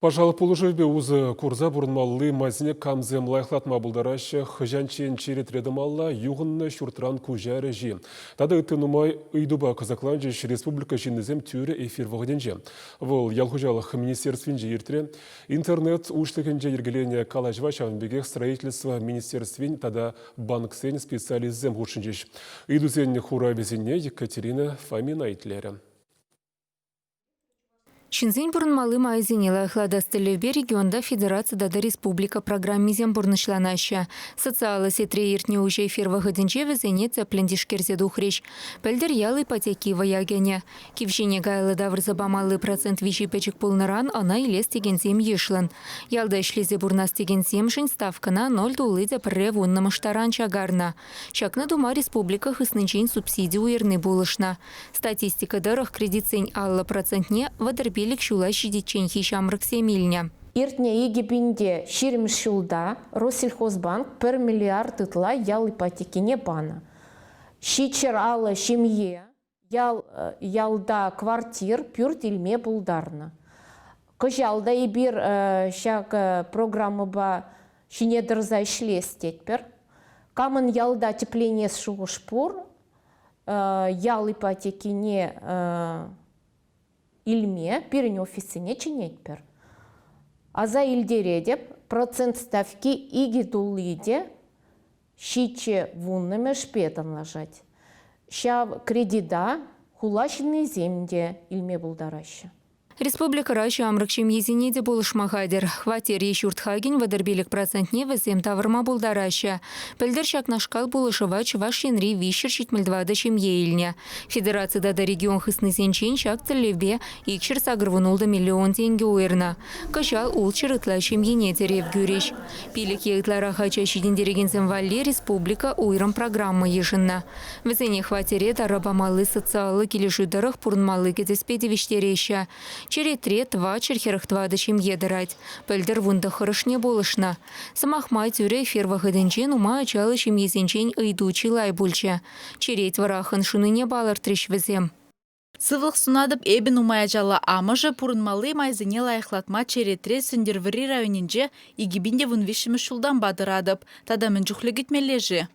Патшалӑх пулӑшӑвӗпе усӑ курса пурӑнмалли майсене камсем лайӑхлатма пултараҫҫӗ, хӑҫанччен черетре тӑмалла, юхӑннӑ ҫуртран куҫарӗҫ-и? Тата ытти нумай ыйтупа кӑсӑкланчӗҫ республика ҫыннисем тӳрӗ эфир вӑхӑтӗнче. Вӑл ял хуҫалӑх министерствинче иртрӗ. Интернет уҫлӑхӗнче йӗркеленӗ калаҫӑва ҫавӑн пекех строительство министерствин тата банксен специалисчӗсем хутшӑнчӗҫ. Ыйтусен хуравӗсене Екатерина Фомина итлерӗ. Ҫынсен пурӑнмалли майӗсене лайӑхлатас тӗллевпе регионта федераци тата республика программисем пурнӑҫланаҫҫӗ. Социаллӑ сетьре иртнӗ уҫӑ эфир вӑхӑтӗнче вӗсене тӗплӗн тишкерсе тухрӗҫ. Пӗлтӗр ял ипотеки вӑя кӗнӗ. Кивҫене каялла тавӑрса памалли процент виҫи пӗчӗк пулнӑран ӑна илес текенсем йышлӑн. Ялта ӗҫлесе пурӑнас текенсемшӗн ставкӑна ноль тулли те пӗрре вуннӑмӗш таран чакарнӑ. Ҫакна тума республика хыснинчен субсиди уйӑрни пулӑшнӑ. Статистика тӑрӑх, кредитсен 50 процентне 35 ҫула ҫитичченхи ҫамрӑксем илнӗ. Иртнӗ 2020 ҫулта Россельхозбанк пӗр миллиард ытла ял ипотекине панӑ. Ҫичҫӗр аллӑ ҫемье ял, ялта квартир, пӳрт илме пултарнӑ. Кӑҫал та эпир ҫак программӑпа ҫине тӑрса ӗҫлес тетпӗр. Камӑн ялта тӗпленес шухӑш пур, ял ипотекине илме пирӗн офиссене чӗнетпӗр. Аса илтеретӗп, процент ставки икӗ тулли те ҫиччӗ вуннӑмӗшпе танлашать. Ҫав кредита хула ҫыннисем те илме пултараҫҫӗ. Республикӑра ҫамрӑк ҫемьесене те пулӑшма хатӗр. Хваттер е ҫурт хакӗн 35 процентне вӗсем тавӑрма пултараҫҫӗ. Пӗлтӗр ҫакнашкал пулӑшӑва Чӑваш Енри 374 ҫемье илнӗ. Федераци тата регион хыснисенчен ҫак тӗллевпе 286 миллион тенкӗ уйӑрнӑ. Кӑҫал ултҫӗр ытла ҫемьене тӗрев кӳрӗҫ. Пилӗк е ытларах ача ҫитӗнтерекенсем валли республика уйрӑм программа йышӑннӑ. Вӗсене хваттере тара памалли социаллӑ килӗшӳ тӑрӑх пурӑнмалли кӗтеспе тивӗҫтереҫҫӗ. Черетре 444 ҫемье тӑрать. Пӗлтӗр вунтӑххӑрӑшне пулӑшнӑ. Сӑмах май, тӳрӗ эфир вӑхӑтӗнче нумай ачаллӑ ҫемьесенчен ыйту чылай пулчӗ. Черет вӑраххӑн шунине палӑртрӗҫ вӗсем. Сывлӑх сунатӑп эпӗ нумай ачаллӑ амӑшӗ пурӑнмалли майсене лайӑхлатма черетре Сӗнтӗрвӑрри районӗнче 2013 ҫултанпа тӑратӑп. Тата мӗн чухлӗ кӗтмелле-ши?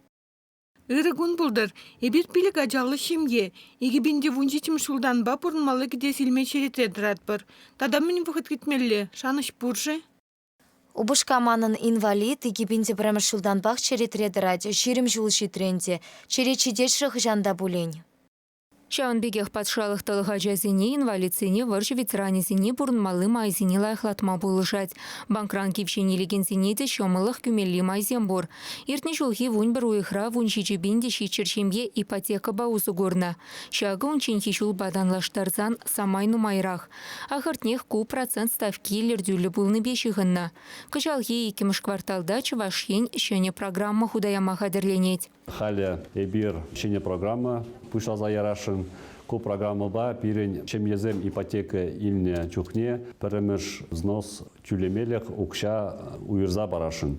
Ырӑ кун пултӑр. Эпир пилӗк ачаллӑ ҫемье. 2017 ҫултанпа пурӑнмалли кӗтес илме черетре тӑратпӑр. Тата мӗн вӑхӑт кӗтмелле? Шанӑҫ пур-ши? Упӑшка манӑн инвалид, 2001 ҫултанпах черетре тӑрать, 20 ҫул ҫитрӗ ӗнтӗ. Черет ҫитет-ши хӑҫан та пулин? Ҫавӑн пекех патшалӑх тӑлӑх ачасене, инвалидсене, вӑрҫӑ ветеранӗсене пурӑнмалли майсене лайӑхлатма пулӑшать. Банкран кивҫен илекенсене те ҫӑмӑллӑх кӳмелли майсем пур. Иртнӗ ҫулхи 11 уйӑхра 17 пин те 700 ҫемье ипотекӑпа усӑ курнӑ. Ҫакӑ унчченхи ҫулпа танлаштарсан самай нумайрах. Ахӑртнех, ку процент ставки илӗртӳллӗ пулнипе ҫыхӑннӑ. Кӑҫалхи иккӗмӗш кварталта Чӑваш Ен ҫӗнӗ программа хута яма хатӗрленет. Халӗ эпир ҫӗнӗ программа пуҫласа ярасшӑн. Ку программӑпа пирӗн ҫемьесем ипотека илнӗ чухне пӗрремӗш взнос тӳлемелӗх укҫа уйӑрса парасшӑн.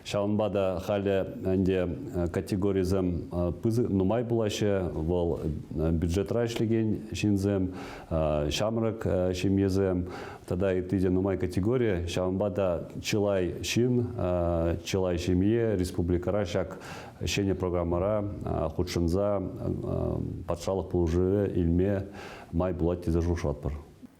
Ҫавӑнпа та халӗ ӗнтӗ категорисем пысӑк нумай пулаҫҫӗ. Вӑл бюджетра ӗҫлекен ҫынсем, ҫамрӑк ҫемьесем тата ытти те нумай категори. Ҫавӑнпа та чылай ҫын, чылай ҫемье республикӑра ҫак ҫӗнӗ программӑра хутшӑнса патшалӑх пулӑшӑвӗ илме май пулать тесе шухӑшлатпӑр.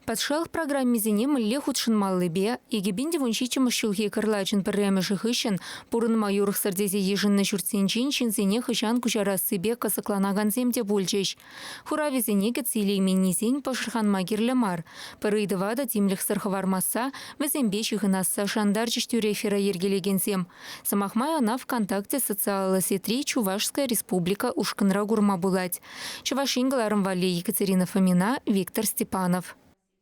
Патшалӑх программисене мӗнле хутшӑнмаллипе 2017 ҫулхи кӑрлачӑн пӗрремӗшӗ хыҫҫӑн пурӑнма юрӑхсӑр тесе йышӑннӑ ҫуртсенчен ҫынсене хӑҫан куҫарассипе кӑсӑкланакансем те пулчӗҫ. Хуравӗсене кӗтсе илейменнисен пӑшӑрханма кирлӗ мар. Пӗр ыйтӑва та тимлӗхсӗр хӑвармасса, вӗсемпе ҫыхӑнасса шантарчӗҫ тӳрӗ эфира йӗркелекенсем. Сӑмах май, ӑна ВКонтакте социаллӑ сетьри Чувашская республика ушкӑнра курма пулать. Чӑваш Ен кӑларӑм валли Екатерина Фомина, Виктор Степанов.